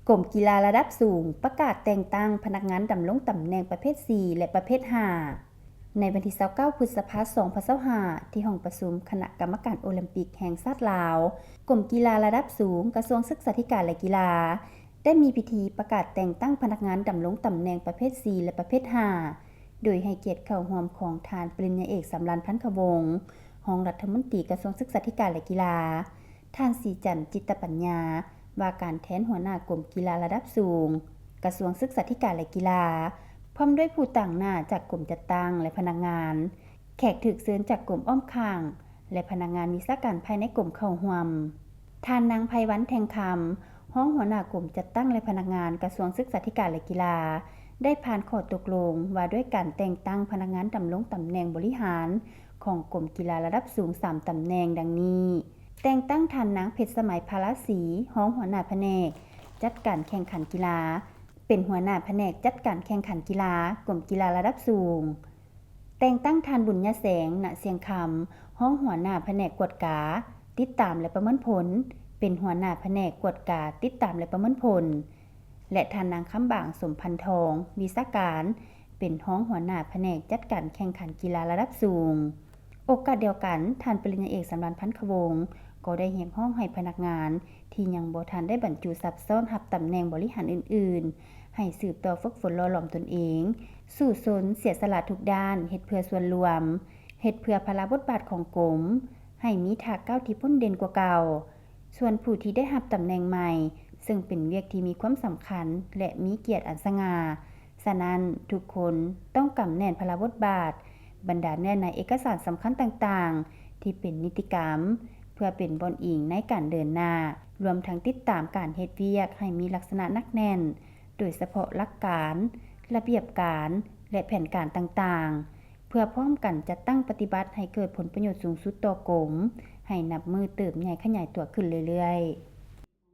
ກົມກິລາລະດັບສູງປະກາດແຕ່ງຕັ້ງພະນັກງານດຳລົງຕຳແໜ່ງປະເພດສີ່ ແລະ ປະເພດຫ້າ ໃນວັນທີຊາວເກົ້າ ພຶດສະພາ ສອງພັນຊາວຫ້າ ທີ່ຫ້ອງປະຊຸມຄະນະກຳມະການໂອລິມປິກແຫ່ງຊາດລາວ, ກົມກິລາລະດັບສູງ ກະຊວງສຶກສາທິການ ແລະ ກິລາ ໄດ້ມີພິທີປະກາດແຕ່ງຕັ້ງພະນັກງານດຳລົງຕຳແໜ່ງປະເພດສີ່ ແລະ ປະເພດຫ້າ ໂດຍໃຫ້ກຽດເຂົ້າຮ່ວມຂອງທ່ານປະລິນຍາເອກ ສຳລານ ພັນຄະວົງ ຮອງລັດຖະມົນຕີກະຊວງສຶກສາທິການ ແລະ ກິລາ, ທ່ານ ສີຈັນ ຈິດຕະປັນຍາ ວ່າການແທນຫົວໜ້າກົມກິລາລະດັບສູງ ກະຊວງສຶກສາທິການ ແລະ ກິລາ, ພ້ອມດ້ວຍຜູ້ຕາງໜ້າຈາກກົມຈັດຕັ້ງ ແລະ ພະນັກງານ, ແຂກຖືກເຊີນຈາກກົມອ້ອມຂ້າງ ແລະ ພະນັກງານວິຊາການພາຍໃນກົມເຂົ້າຮ່ວມ. ທ່ານນາງ ໄພວັນ ແທ່ງຄຳ ຮອງຫົວໜ້າກົມຈັດຕັ້ງ ແລະ ພະນັກງານກະຊວງສຶກສາທິການ ແລະ ກິລາ ໄດ້ຜ່ານຂໍ້ຕົກລົງວ່າດ້ວຍການແຕ່ງຕັ້ງພະນັກງານດຳລົງຕຳແໜ່ງບໍລິຫານຂອງກົມກິລາລະດັບສູງສາມຕຳແໜ່ງດັ່ງນີ້: ແຕ່ງຕັ້ງທ່ານນາງ ເພັດສະໄໝ ພາລາສີ ຮອງຫົວໜ້າພະແນກຈັດການແຂ່ງຂັນກິລາ ເປັນຫົວໜ້າພະແນກຈັດການແຂ່ງຂັນກິລາ ກົມກິລາລະດັບສູງ. ແຕ່ງຕັ້ງທ່ານ ບຸນຍາແສງ ນະສຽງຄຳ ຮອງຫົວໜ້າພະແນກກວດກາ, ຕິດຕາມ ແລະ ປະເມີນຜົນ ເປັນຫົວໜ້າພະແນກກວດກາ, ຕິດຕາມ ແລະ ປະເມີນຜົນ ແລະ ທ່ານນາງ ຄຳບາງ ສົມພັນທອງ ວິຊາການ ເປັນຮອງຫົວໜ້າພະແນກຈັດການແຂ່ງຂັນກິລາລະດັບສູງ. ໂອກາດດຽວກັນ, ທ່ານປະລິນຍາເອກ ສຳລານ ພັນຄະວົງ ກໍໄດ້ຮຽກຮ້ອງໃຫ້ພະນັກງານທີ່ຍັງບໍ່ທັນໄດ້ບັນຈຸສັບຊ້ອນຮັບຕຳແໜ່ງບໍລິຫານອື່ນໆ ໃຫ້ສືບຕໍ່ຝຶກຝົນຫຼໍ່ຫຼອມຕົນເອງ, ສູ້ຊົນເສຍສະຫຼະທຸກດ້ານ, ເຮັດເພື່ອສ່ວນລວມ, ເຮັດເພື່ອພາລະບົດບາດຂອງກົມ, ໃຫ້ມີທາກກ້າວທີ່ພົ້ນເດັ່ນກວ່າເກົ່າ. ສ່ວນຜູ້ທີ່ໄດ້ຮັບຕຳແໜ່ງໃໝ່ ເຊິ່ງເປັນວຽກທີ່ມີຄວາມສຳຄັນ ແລະ ມີກຽດອັນສະຫງ່າ, ສະນັ້ນ, ທຸກຄົນຕ້ອງກຳແໜ້ນພາລະບົດບາດ, ບັນດາເນື້ອໃນເອກະສານສຳຄັນຕ່າງໆ ທີ່ເປັນນິຕິກຳ ເພື່ອເປັນບ່ອນອີງໃນການເດີນໜ້າ, ລວມທັງຕິດຕາມການເຮັດວຽກໃຫ້ມີລັກສະນະໜັກແໜ້ນ, ໂດຍສະເພາະຫຼັກການ, ລະບຽບການ ແລະ ແຜນການຕ່າງໆ, ເພື່ອພ້ອມກັນຈັດຕັ້ງປະຕິບັດໃຫ້ເກີດຜົນປະໂຫຍດສູງສຸດຕໍ່ກົມ ໃຫ້ນັບມື້ເຕີບໃຫຍ່ຂະຫຍາຍຕົວຂຶ້ນເລື້ອຍໆ.